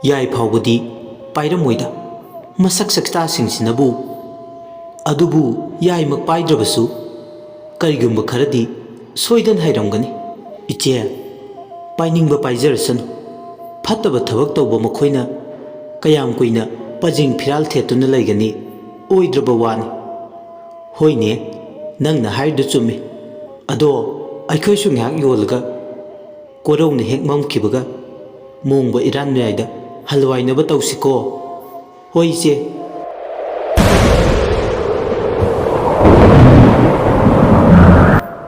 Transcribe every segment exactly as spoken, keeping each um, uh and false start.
ꯌꯥꯏ ꯐꯥꯎꯕꯗꯤ ꯄꯥꯏꯔꯝꯃꯣꯏꯗ, ꯃꯁꯛ ꯁꯛꯇꯥꯁꯤꯡꯁꯤꯅꯕꯨ꯫ ꯑꯗꯨꯕꯨ ꯌꯥꯏꯃꯛ ꯄꯥꯏꯗ꯭ꯔꯕꯁꯨ ꯀꯔꯤꯒꯨꯝꯕ ꯈꯔꯗꯤ ꯁꯣꯏꯗꯅ ꯍꯩꯔꯝꯒꯅꯤ꯫ ꯏꯆꯦ, ꯄꯥꯏꯅꯤꯡꯕ ꯄꯥꯏꯖꯔꯁꯅꯨ꯫ ꯐꯠꯇꯕ ꯊꯕꯛ ꯇꯧꯕ ꯃꯈꯣꯏꯅ ꯀꯌꯥꯝ ꯀꯨꯏꯅ ꯄꯖꯦꯡ ꯐꯤꯔꯥꯜ ꯊꯦꯠꯇꯨꯅ ꯂꯩꯒꯅꯤ? ꯑꯣꯏꯗ꯭ꯔꯕ ꯋꯥꯅꯤ꯫ ꯍꯣꯏꯅꯦ, ꯅꯪꯅ ꯍꯥꯏꯔꯤꯗꯨ ꯆꯨꯝꯃꯤ꯫ ꯑꯗꯣ ꯑꯩꯈꯣꯏꯁꯨ ꯉꯥꯏꯍꯥꯛ ꯌꯣꯜꯂꯒ ꯀꯣꯔꯧꯅ ꯍꯦꯛ ꯃꯝꯈꯤꯕꯒ ꯃꯣꯡꯕ ꯏꯔꯥꯟ ꯃꯌꯥꯏꯗ ꯍꯜꯋꯥꯏꯅꯕ ꯇꯧꯁꯤꯀꯣ꯫ ꯍꯣꯏ, ꯏꯆꯦ꯫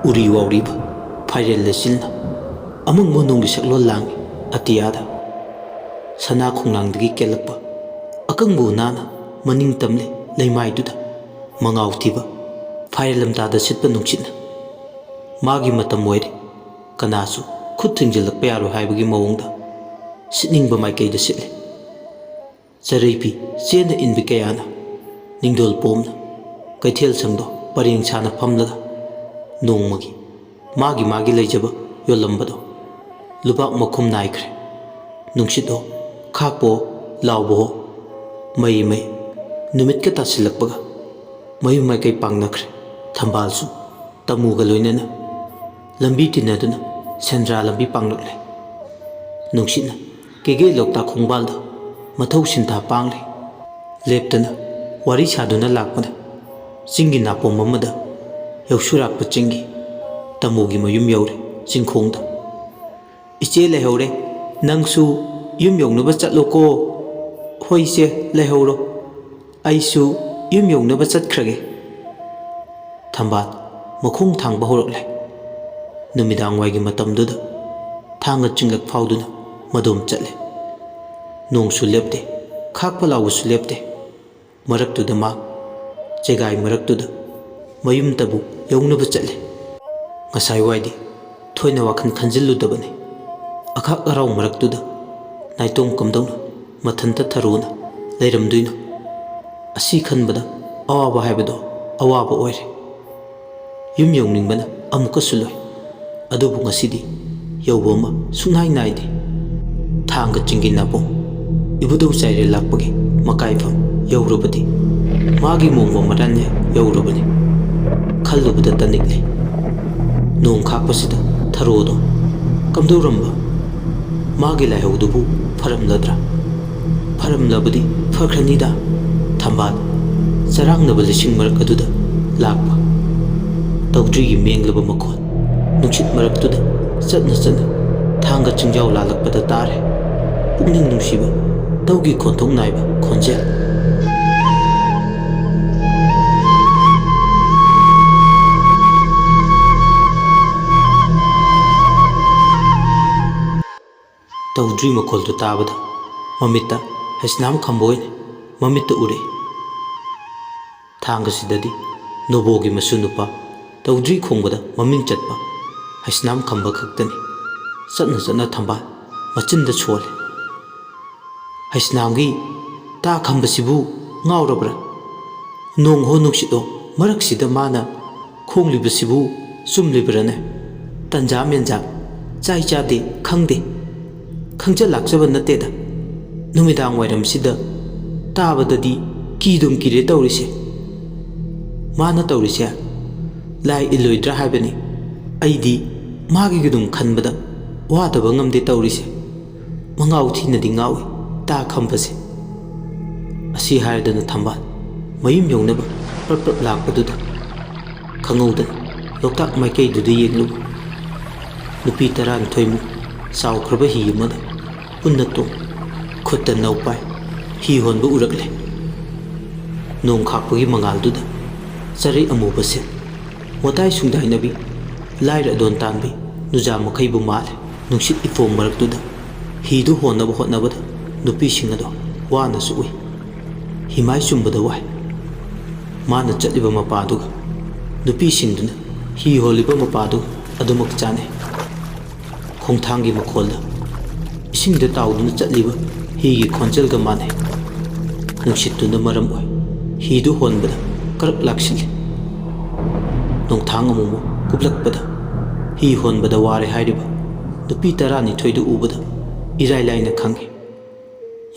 ꯎꯔꯤ ꯋꯥꯎꯔꯤꯕ ꯐꯥꯏꯔꯦꯜ ꯂꯩꯆꯤꯜꯅ ꯑꯃꯪꯕ ꯅꯣꯡꯒꯤ ꯁꯛꯂꯣꯟ ꯂꯥꯡꯏ ꯑꯇꯤꯌꯥꯗ꯫ ꯁꯅꯥ ꯈꯣꯡꯅꯥꯡꯗꯒꯤ ꯀꯦꯜꯂꯛꯄ ꯑꯀꯪꯕ ꯎꯅꯥꯅ ꯃꯅꯤꯡ ꯇꯝꯂꯤ ꯂꯩꯃꯥꯏꯗꯨꯗ꯫ ꯃꯉꯥꯎ ꯊꯤꯕ ꯐꯥꯏꯔꯦꯜ ꯂꯝꯇꯥꯗ ꯁꯤꯠꯄ ꯅꯨꯡꯁꯤꯠꯅ ꯃꯥꯒꯤ ꯃꯇꯝ ꯑꯣꯏꯔꯦ, ꯀꯅꯥꯁꯨ ꯈꯨꯠ ꯊꯤꯡꯖꯤꯜꯂꯛꯄ ꯌꯥꯔꯣꯏ ꯍꯥꯏꯕꯒꯤ ꯃꯑꯣꯡꯗ ꯁꯤꯠꯅꯤꯡꯕ ꯃꯥꯏꯀꯩꯗ ꯁꯤꯠꯂꯤ꯫ ꯆꯔꯩ ꯐꯤ ꯆꯦꯟꯅ ꯏꯟꯕꯤ ꯀꯌꯥꯅ ꯅꯤꯡꯗꯣꯜ ꯄꯣꯝꯅ ꯀꯩꯊꯦꯜ ꯁꯪꯗꯣ ꯄꯔꯦꯡ ꯁꯥꯅ ꯐꯝꯂꯒ ꯅꯣꯡꯃꯒꯤ ꯃꯥꯒꯤ ꯃꯥꯒꯤ ꯂꯩꯖꯕ ꯌꯣꯜꯂꯝꯕꯗꯣ ꯂꯨꯕꯥꯛ ꯃꯈꯨꯝ ꯅꯥꯏꯈ꯭ꯔꯦ꯫ ꯅꯨꯡꯁꯤꯠꯍꯣ, ꯈꯥꯛꯄꯍꯣ, ꯂꯥꯎꯕꯍꯣ, ꯃꯩ ꯃꯩ꯫ ꯅꯨꯃꯤꯠꯀ ꯇꯥꯁꯤꯜꯂꯛꯄꯒ ꯃꯌꯨꯝ ꯃꯥꯏꯀꯩ ꯄꯥꯡꯅꯈ꯭ꯔꯦ꯫ ꯊꯝꯕꯥꯜꯁꯨ ꯇꯃꯨꯒ ꯂꯣꯏꯅꯅ ꯂꯝꯕꯤ ꯇꯤꯟꯅꯗꯨꯅ ꯁꯦꯟꯗ꯭ꯔꯥ ꯂꯝꯕꯤ ꯄꯥꯡꯂꯛꯂꯦ꯫ ꯅꯨꯡꯁꯤꯠꯅ ꯀꯦꯒꯦ ꯂꯣꯛꯇꯥꯛ ꯈꯣꯡꯕꯥꯜꯗ ꯃꯊꯧ ꯁꯤꯟꯊꯥ ꯄꯥꯡꯂꯤ꯫ ꯂꯦꯞꯇꯅ ꯋꯥꯔꯤ ꯁꯥꯗꯨꯅ ꯂꯥꯛꯄꯅ ꯆꯤꯡꯒꯤ ꯅꯥꯄꯣꯝ ꯑꯃꯗ ꯌꯧꯁꯨꯔꯥꯛꯄ ꯆꯤꯡꯒꯤ ꯇꯃꯨꯒꯤ ꯃꯌꯨꯝ ꯌꯧꯔꯦ꯫ ꯆꯤꯡꯈꯣꯡꯗ, "ꯏꯆꯦ ꯂꯩꯍꯧꯔꯦ, ꯅꯪꯁꯨ ꯌꯨꯝ ꯌꯧꯅꯕ ꯆꯠꯂꯣꯀꯣ꯫" "ꯍꯣꯏ ꯏꯆꯦ, ꯂꯩꯍꯧꯔꯣ, ꯑꯩꯁꯨ ꯌꯨꯝ ꯌꯧꯅꯕ ꯆꯠꯈ꯭ꯔꯒꯦ꯫" ꯊꯝꯕꯥꯜ ꯃꯈꯣꯡ ꯊꯥꯡꯕ ꯍꯧꯔꯛꯂꯦ꯫ ꯅꯨꯃꯤꯗꯥꯡ ꯋꯥꯏꯒꯤ ꯃꯇꯝꯗꯨꯗ ꯊꯥꯡꯒ ꯆꯤꯡꯂꯛ ꯐꯥꯎꯗꯨꯅ ꯃꯗꯣꯝ ꯆꯠꯂꯦ꯫ ꯅꯣꯡꯁꯨ ꯂꯦꯞꯇꯦ, ꯈꯥꯛꯄ ꯂꯥꯎꯕꯁꯨ ꯂꯦꯞꯇꯦ꯫ ꯃꯔꯛꯇꯨꯗ ꯃꯥ ꯆꯦꯒꯥꯏ ꯃꯔꯛꯇꯨꯗ ꯃꯌꯨꯝꯇꯕꯨ ꯌꯧꯅꯕ ꯆꯠꯂꯦ꯫ ꯉꯁꯥꯏ ꯋꯥꯏꯗꯤ ꯊꯣꯏꯅ ꯋꯥꯈꯜ ꯈꯟꯖꯤꯜꯂꯨꯗꯕꯅꯤ꯫ ꯑꯈꯥꯛ ꯑꯔꯥꯎ ꯃꯔꯛꯇꯨꯗ ꯅꯥꯏꯇꯣꯝ ꯀꯝꯗꯧꯅ ꯃꯊꯟꯇ ꯊꯔꯣꯅ ꯂꯩꯔꯝꯗꯣꯏꯅꯣ? ꯑꯁꯤ ꯈꯟꯕꯗ ꯑꯋꯥꯕ ꯍꯥꯏꯕꯗꯣ ꯑꯋꯥꯕ ꯑꯣꯏꯔꯦ꯫ ꯌꯨꯝ ꯌꯧꯅꯤꯡꯕꯅ ꯑꯃꯨꯛꯀꯁꯨ ꯂꯣꯏ꯫ ꯑꯗꯨꯕꯨ ꯉꯁꯤꯗꯤ ꯌꯧꯕ ꯑꯃ ꯁꯨꯡꯅꯥꯏ ꯅꯥꯏꯗꯦ꯫ ꯊꯥꯡꯒ ꯆꯤꯡꯒꯤ ꯅꯥꯄꯣꯝ ꯏꯕꯨꯙꯧ ꯆꯥꯏꯔꯦꯜ ꯂꯥꯛꯄꯒꯤ ꯃꯀꯥꯏꯐꯝ ꯌꯧꯔꯕꯗꯤ, ꯃꯥꯒꯤ ꯃꯣꯡꯕ ꯃꯔꯥꯟꯌꯥꯏ ꯌꯧꯔꯕꯅꯤ꯫ ꯈꯜꯂꯨꯕꯗ ꯇꯅꯤꯛꯂꯦ꯫ ꯅꯣꯡ ꯈꯥꯛꯄꯁꯤꯗ ꯊꯔꯣꯗꯣ ꯀꯝꯗꯧꯔꯝꯕ? ꯃꯥꯒꯤ ꯂꯥꯏꯍꯧꯗꯨꯕꯨ ꯐꯔꯝꯂꯗ꯭ꯔꯥ? ꯐꯔꯝꯂꯕꯗꯤ ꯐꯈ꯭ꯔꯅꯤꯗ꯫ ꯊꯝꯕꯥꯜ ꯆꯔꯥꯡꯅꯕ ꯂꯤꯁꯤꯡ ꯃꯔꯛ ꯑꯗꯨꯗ ꯂꯥꯛꯄ ꯇꯧꯗ꯭ꯔꯤꯒꯤ ꯃꯦꯡꯂꯕ ꯃꯈꯣꯜ, ꯅꯨꯡꯁꯤꯠ ꯃꯔꯛꯇꯨꯗ ꯆꯠꯅ ꯆꯠꯅ ꯊꯥꯡꯒ ꯆꯤꯡꯖꯥꯎ ꯂꯥꯜꯂꯛꯄꯗ ꯇꯥꯔꯦ꯫ ꯄꯨꯛꯅꯤꯡ ꯅꯨꯡꯁꯤꯕ ꯇꯧꯒꯤ ꯈꯣꯟꯊꯣꯛ ꯅꯥꯏꯕ ꯈꯣꯟꯖꯦꯜ꯫ ꯇꯧꯗ꯭ꯔꯤ ꯃꯈꯣꯜꯗꯨ ꯇꯥꯕꯗ ꯃꯃꯤꯠꯇ ꯍꯩꯁꯅꯥꯝ ꯈꯝꯕ ꯑꯣꯏꯅ ꯃꯃꯤꯠꯇ ꯎꯔꯦ꯫ ꯊꯥꯡꯒꯁꯤꯗꯗꯤ ꯅꯣꯕꯣꯒꯤ ꯃꯁꯨ ꯅꯨꯄꯥ ꯇꯧꯗ꯭ꯔꯤ ꯈꯣꯡꯕꯗ ꯃꯃꯤꯡ ꯆꯠꯄ ꯍꯩꯁꯅꯥꯝ ꯈꯝꯕ ꯈꯛꯇꯅꯤ꯫ ꯆꯠꯅ ꯆꯠꯅ ꯊꯝꯕꯥꯜ ꯃꯆꯤꯟꯗ ꯁꯣꯜꯂꯦ꯫ ꯍꯩꯁꯅꯥꯝꯒꯤ ꯇꯥ ꯈꯝꯕꯁꯤꯕꯨ ꯉꯥꯎꯔꯕ꯭ꯔꯥ? ꯅꯣꯡꯍꯣ ꯅꯨꯡꯁꯤꯠꯍꯣ ꯃꯔꯛꯁꯤꯗ ꯃꯥꯅ ꯈꯣꯡꯂꯤꯕꯁꯤꯕꯨ ꯆꯨꯝꯂꯤꯕ꯭ꯔꯥꯅꯦ? ꯇꯟꯖꯥ ꯃꯦꯟꯖꯥ ꯆꯥꯏ ꯆꯥꯗꯦ ꯈꯪꯗꯦ, ꯈꯪꯖ ꯂꯥꯛꯆꯕ ꯅꯠꯇꯦꯗ꯫ ꯅꯨꯃꯤꯗꯥꯡ ꯋꯥꯏꯔꯝꯁꯤꯗ ꯇꯥꯕꯗꯗꯤ ꯀꯤꯗꯨꯝ ꯀꯤꯔꯦ ꯇꯧꯔꯤꯁꯦ꯫ ꯃꯥꯅ ꯇꯧꯔꯤꯁꯦ ꯂꯥꯏ ꯏꯜꯂꯣꯏꯗ꯭ꯔꯥ ꯍꯥꯏꯕꯅꯤ꯫ ꯑꯩꯗꯤ ꯃꯥꯒꯤꯒꯗꯨꯝ ꯈꯟꯕꯗ ꯋꯥꯗꯕ ꯉꯝꯗꯦ ꯇꯧꯔꯤꯁꯦ꯫ ꯃꯉꯥꯎ ꯊꯤꯅꯗꯤ ꯉꯥꯎꯏ ꯇꯥ ꯈꯝꯕꯁꯦ꯫ ꯑꯁꯤ ꯍꯥꯏꯔꯗꯅ ꯊꯝꯕꯥꯜ ꯃꯌꯨꯝ ꯌꯧꯅꯕ ꯄ꯭ꯔꯞ ꯄ꯭ꯔꯞ ꯂꯥꯛꯄꯗꯨꯗ ꯈꯪꯍꯧꯗꯅ ꯂꯣꯛꯇꯥꯛ ꯃꯥꯏꯀꯩꯗꯨꯗ ꯌꯦꯡꯂꯨ꯫ ꯅꯨꯄꯤ ꯇꯔꯥꯅꯤꯊꯣꯏꯃꯨꯛ ꯆꯥꯎꯈ꯭ꯔꯕ ꯍꯤ ꯑꯃꯗ ꯄꯨꯟꯅ ꯇꯣꯡ, ꯈꯨꯠꯇ ꯅꯧ ꯄꯥꯏ, ꯍꯤ ꯍꯣꯟꯕ ꯎꯔꯛꯂꯦ꯫ ꯅꯣꯡ ꯈꯥꯛꯄꯒꯤ ꯃꯉꯥꯜꯗꯨꯗ ꯆꯔꯩ ꯑꯃꯨꯕ ꯁꯦꯠ, ꯃꯣꯇꯥꯏ ꯁꯨꯡꯗꯥꯏꯅꯕꯤ, ꯂꯥꯏꯔ ꯑꯗꯣꯟ ꯇꯥꯟꯕꯤ ꯅꯨꯖꯥ ꯃꯈꯩꯕꯨ ꯃꯥꯜꯂꯦ꯫ ꯅꯨꯡꯁꯤꯠ ꯏꯐꯣꯡ ꯃꯔꯛꯇꯨꯗ ꯍꯤꯗꯨ ꯍꯣꯟꯅꯕ ꯍꯣꯠꯅꯕꯗ ꯅꯨꯄꯤꯁꯤꯡ ꯑꯗꯣ ꯋꯥꯅꯁꯨ ꯎꯏ꯫ ꯍꯤꯃꯥꯏ ꯆꯨꯝꯕꯗ ꯋꯥꯏ꯫ ꯃꯥꯅ ꯆꯠꯂꯤꯕ ꯃꯄꯥꯗꯨꯒ ꯅꯨꯄꯤꯁꯤꯡꯗꯨꯅ ꯍꯤ ꯍꯣꯜꯂꯤꯕ ꯃꯄꯥꯗꯨꯒ ꯑꯗꯨꯃꯛ ꯆꯥꯟꯅꯩ꯫ ꯈꯣꯡꯊꯥꯡꯒꯤ ꯃꯈꯣꯜꯗ ꯏꯁꯤꯡꯗ ꯇꯥꯎꯗꯨꯅ ꯆꯠꯂꯤꯕ ꯍꯤꯒꯤ ꯈꯣꯟꯖꯦꯜꯒ ꯃꯥꯟꯅꯩ꯫ ꯅꯨꯡꯁꯤꯠꯇꯨꯅ ꯃꯔꯝ ꯑꯣꯏ ꯍꯤꯗꯨ ꯍꯣꯟꯕꯗ ꯀꯔꯛ ꯂꯥꯛꯁꯤꯜꯂꯤ꯫ ꯅꯣꯡꯊꯥꯡ ꯑꯃꯨꯛꯃꯨꯛ ꯀꯨꯞꯂꯛꯄꯗ ꯍꯤ ꯍꯣꯟꯕꯗ ꯋꯥꯔꯦ ꯍꯥꯏꯔꯤꯕ ꯅꯨꯄꯤ ꯇꯔꯥꯅꯤꯊꯣꯏꯗꯨ ꯎꯕꯗ ꯏꯔꯥꯏ ꯂꯥꯏꯅ ꯈꯪꯏ꯫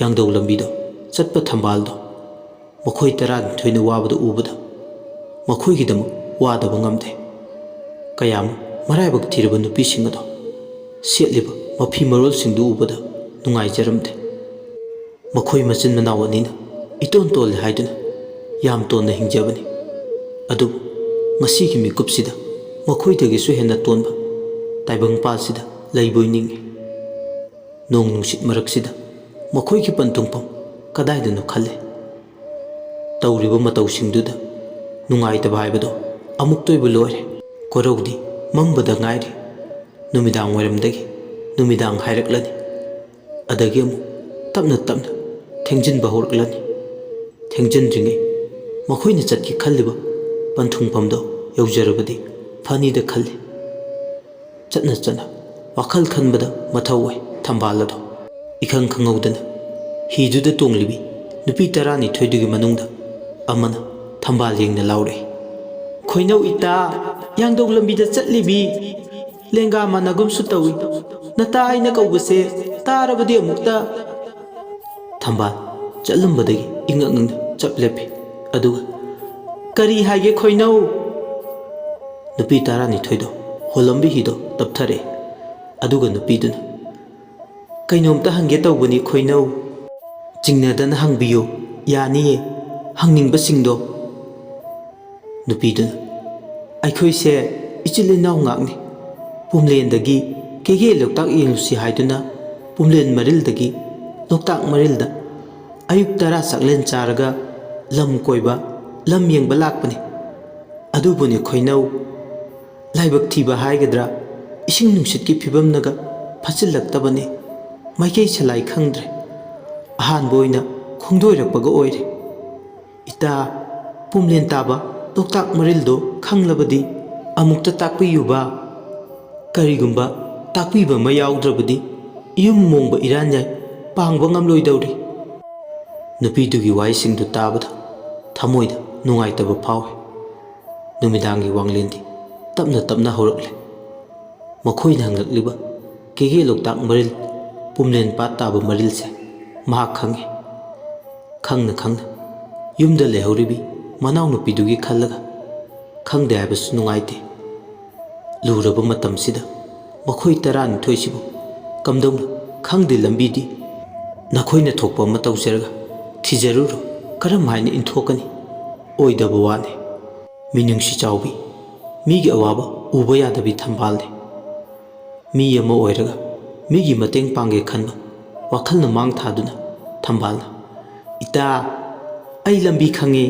ꯌꯥꯡꯗꯧ ꯂꯝꯕꯤꯗꯣ ꯆꯠꯄ ꯊꯝꯕꯥꯜꯗꯣ ꯃꯈꯣꯏ ꯇꯔꯥꯅꯤꯊꯣꯏꯅ ꯋꯥꯕꯗ ꯎꯕꯗ ꯃꯈꯣꯏꯒꯤꯗꯃꯛ ꯋꯥꯗꯕ ꯉꯝꯗꯦ꯫ ꯀꯌꯥꯝ ꯃꯔꯥꯏꯕꯛ ꯊꯤꯔꯕ ꯅꯨꯄꯤꯁꯤꯡ ꯑꯗꯣ ꯁꯦꯠꯂꯤꯕ ꯃꯐꯤ ꯃꯔꯣꯜꯁꯤꯡꯗꯨ ꯎꯕꯗ ꯅꯨꯡꯉꯥꯏꯖꯔꯝꯗꯦ꯫ ꯃꯈꯣꯏ ꯃꯆꯤꯟ ꯃꯅꯥꯎ ꯑꯅꯤꯅ ꯏꯇꯣꯟ ꯇꯣꯜꯂꯦ ꯍꯥꯏꯗꯨꯅ ꯌꯥꯝ ꯇꯣꯟꯅ ꯍꯤꯡꯖꯕꯅꯤ꯫ ꯑꯗꯨꯕꯨ ꯉꯁꯤꯒꯤ ꯃꯤꯀꯨꯞꯁꯤꯗ ꯃꯈꯣꯏꯗꯒꯤꯁꯨ ꯍꯦꯟꯅ ꯇꯣꯟꯕ ꯇꯥꯏꯕꯪꯄꯥꯜꯁꯤꯗ ꯂꯩꯕꯣꯏ ꯅꯤꯡꯏ꯫ ꯅꯣꯡ ꯅꯨꯡꯁꯤꯠ ꯃꯔꯛꯁꯤꯗ ꯃꯈꯣꯏꯒꯤ ꯄꯟꯊꯨꯡꯐꯝ ꯀꯗꯥꯏꯗꯅꯣ ꯈꯜꯂꯦ꯫ ꯇꯧꯔꯤꯕ ꯃꯇꯧꯁꯤꯡꯗꯨꯗ ꯅꯨꯡꯉꯥꯏꯇꯕ ꯍꯥꯏꯕꯗꯣ ꯑꯃꯨꯛꯇꯣꯏꯕ ꯂꯣꯏꯔꯦ꯫ ꯀꯣꯔꯧꯗꯤ ꯃꯝꯕꯗ ꯉꯥꯏꯔꯤ꯫ ꯅꯨꯃꯤꯗꯥꯡ ꯋꯥꯏꯔꯝꯗꯒꯤ ꯅꯨꯃꯤꯗꯥꯡ ꯍꯥꯏꯔꯛꯂꯅꯤ꯫ ꯑꯗꯒꯤ ꯑꯃꯨꯛ ꯇꯞꯅ ꯇꯞꯅ ꯊꯦꯡꯖꯤꯟꯕ ꯍꯧꯔꯛꯂꯅꯤ꯫ ꯊꯦꯡꯖꯤꯟꯗ꯭ꯔꯤꯉꯩ ꯃꯈꯣꯏꯅ ꯆꯠꯀꯦ ꯈꯜꯂꯤꯕ ꯄꯟꯊꯨꯡꯐꯝꯗꯣ ꯌꯧꯖꯔꯕꯗꯤ ꯐꯅꯤꯗ ꯈꯜꯂꯤ꯫ ꯆꯠꯅ ꯆꯠꯅ ꯋꯥꯈꯜ ꯈꯟꯕꯗ ꯃꯊꯧ ꯑꯣꯏ ꯊꯝꯕꯥꯜ ꯑꯗꯣ꯫ ꯏꯈꯪ ꯈꯪꯍꯧꯗꯅ ꯍꯤꯗꯨꯗ ꯇꯣꯡꯂꯤꯕꯤ ꯅꯨꯄꯤ ꯇꯔꯥꯅꯤꯊꯣꯏꯗꯨꯒꯤ ꯃꯅꯨꯡꯗ ꯑꯃꯅ ꯊꯝꯕꯥꯜ ꯌꯦꯡꯅ ꯂꯥꯎꯔꯛꯏ, "ꯈꯣꯏꯅꯧ ꯏꯇꯥ, ꯌꯥꯡꯗꯧ ꯂꯝꯕꯤꯗ ꯆꯠꯂꯤꯕꯤ ꯂꯦꯡꯒꯥ ꯃꯥꯟꯅꯒꯨꯝꯁꯨ ꯇꯧꯏ꯫ ꯅꯇꯥ ꯑꯩꯅ ꯀꯧꯕꯁꯦ ꯇꯥꯔꯕꯗꯤ ꯑꯃꯨꯛꯇ?" ꯊꯝꯕꯥꯜ ꯆꯠꯂꯝꯕꯗꯒꯤ ꯏꯉꯛ ꯉꯛꯅ ꯆꯞ ꯂꯦꯞꯄꯤ꯫ ꯑꯗꯨꯒ, "ꯀꯔꯤ ꯍꯥꯏꯒꯦ ꯈꯣꯏꯅꯧ?" ꯅꯨꯄꯤ ꯇꯔꯥꯅꯤꯊꯣꯏꯗꯣ ꯍꯣꯜꯂꯝꯕꯤ ꯍꯤꯗꯣ ꯇꯞꯊꯔꯛꯏ꯫ ꯑꯗꯨꯒ ꯅꯨꯄꯤꯗꯨꯅ, "ꯀꯩꯅꯣꯝꯇ ꯍꯪꯒꯦ ꯇꯧꯕꯅꯤ ꯈꯣꯏꯅꯧ꯫ ꯆꯤꯡꯅꯗꯅ ꯍꯪꯕꯤꯌꯨ, ꯌꯥꯅꯤꯌꯦ, ꯍꯪꯅꯤꯡꯕꯁꯤꯡꯗꯣ꯫" ꯅꯨꯄꯤꯗꯨꯅ, "ꯑꯩꯈꯣꯏꯁꯦ ꯏꯆꯤꯜ ꯏꯅꯥꯎ ꯉꯥꯛꯅꯤ꯫ ꯄꯨꯝꯂꯦꯟꯗꯒꯤ ꯀꯦꯒꯦ ꯂꯣꯛꯇꯥꯛ ꯌꯦꯡꯂꯨꯁꯤ ꯍꯥꯏꯗꯨꯅ ꯄꯨꯝꯂꯦꯟ ꯃꯔꯤꯜꯗꯒꯤ ꯂꯣꯛꯇꯥꯛ ꯃꯔꯤꯜꯗ ꯑꯌꯨꯛ ꯇꯔꯥ ꯆꯥꯛꯂꯦꯟ ꯆꯥꯔꯒ ꯂꯝ ꯀꯣꯏꯕ, ꯂꯝ ꯌꯦꯡꯕ ꯂꯥꯛꯄꯅꯤ꯫ ꯑꯗꯨꯕꯨꯅꯤ ꯈꯣꯏꯅꯧ, ꯂꯥꯏꯕꯛ ꯊꯤꯕ ꯍꯥꯏꯒꯗ꯭ꯔꯥ, ꯏꯁꯤꯡ ꯅꯨꯡꯁꯤꯠꯀꯤ ꯐꯤꯕꯝꯅꯒ ꯐꯠꯆꯤꯜꯂꯛꯇꯕꯅꯤ꯫ ꯃꯥꯏꯀꯩ ꯁꯂꯥꯏ ꯈꯪꯗ꯭ꯔꯦ꯫ ꯑꯍꯥꯟꯕ ꯑꯣꯏꯅ ꯈꯣꯡꯗꯣꯏꯔꯛꯄꯒ ꯑꯣꯏꯔꯦ꯫ ꯏꯇꯥ, ꯄꯨꯝꯂꯦꯟ ꯇꯥꯕ ꯂꯣꯛꯇꯥꯛ ꯃꯔꯤꯜꯗꯣ ꯈꯪꯂꯕꯗꯤ ꯑꯃꯨꯛꯇ ꯇꯥꯛꯄꯤꯌꯨꯕ꯫ ꯀꯔꯤꯒꯨꯝꯕ ꯇꯥꯛꯄꯤꯕ ꯑꯃ ꯌꯥꯎꯗ꯭ꯔꯕꯗꯤ ꯌꯨꯝ ꯃꯣꯡꯕ ꯏꯔꯥꯟ ꯌꯥꯏ, ꯄꯥꯡꯕ ꯉꯝꯂꯣꯏꯗꯧꯔꯤ꯫" ꯅꯨꯄꯤꯗꯨꯒꯤ ꯋꯥꯍꯩꯁꯤꯡꯗꯨ ꯇꯥꯕꯗ ꯊꯃꯣꯏꯗ ꯅꯨꯡꯉꯥꯏꯇꯕ ꯐꯥꯎꯏ꯫ ꯅꯨꯃꯤꯗꯥꯡꯒꯤ ꯋꯥꯡꯂꯦꯟꯗꯤ ꯇꯞꯅ ꯇꯞꯅ ꯍꯧꯔꯛꯂꯦ꯫ ꯃꯈꯣꯏꯅ ꯍꯪꯂꯛꯂꯤꯕ ꯀꯦꯒꯦ ꯂꯣꯛꯇꯥꯛ ꯃꯔꯤꯜ, ꯄꯨꯝꯂꯦꯟ ꯄꯥꯠ ꯇꯥꯕ ꯃꯔꯤꯜꯁꯦ ꯃꯍꯥꯛ ꯈꯪꯏ꯫ ꯈꯪꯅ ꯈꯪꯅ ꯌꯨꯝꯗ ꯂꯩꯍꯧꯔꯤꯕꯤ ꯃꯅꯥꯎꯅꯨꯄꯤꯗꯨꯒꯤ ꯈꯜꯂꯒ ꯈꯪꯗꯦ ꯍꯥꯏꯕꯁꯨ ꯅꯨꯡꯉꯥꯏꯇꯦ꯫ ꯂꯨꯔꯕ ꯃꯇꯝꯁꯤꯗ ꯃꯈꯣꯏ ꯇꯔꯥꯅꯤꯊꯣꯏꯁꯤꯕꯨ ꯀꯝꯗꯧꯅ ꯈꯪꯗꯦ ꯂꯝꯕꯤꯗꯤ? ꯅꯈꯣꯏꯅ ꯊꯣꯛꯄ ꯑꯃ ꯇꯧꯖꯔꯒ ꯊꯤꯖꯔꯨꯔꯣ, ꯀꯔꯝ ꯍꯥꯏꯅ ꯏꯟꯊꯣꯛꯀꯅꯤ? ꯑꯣꯏꯗꯕ ꯋꯥꯅꯤ꯫ ꯃꯤꯅꯨꯡꯁꯤ ꯆꯥꯎꯕꯤ, ꯃꯤꯒꯤ ꯑꯋꯥꯕ ꯎꯕ ꯌꯥꯗꯕꯤ ꯊꯝꯕꯥꯜꯅꯤ꯫ ꯃꯤ ꯑꯃ ꯑꯣꯏꯔꯒ ꯃꯤꯒꯤ ꯃꯇꯦꯡ ꯄꯥꯡꯒꯦ ꯈꯟꯕ ꯋꯥꯈꯜꯅ ꯃꯥꯡ ꯊꯥꯗꯨꯅ ꯊꯝꯕꯥꯜꯅ, "ꯏꯇꯥ, ꯑꯩ ꯂꯝꯕꯤ ꯈꯪꯉꯦ,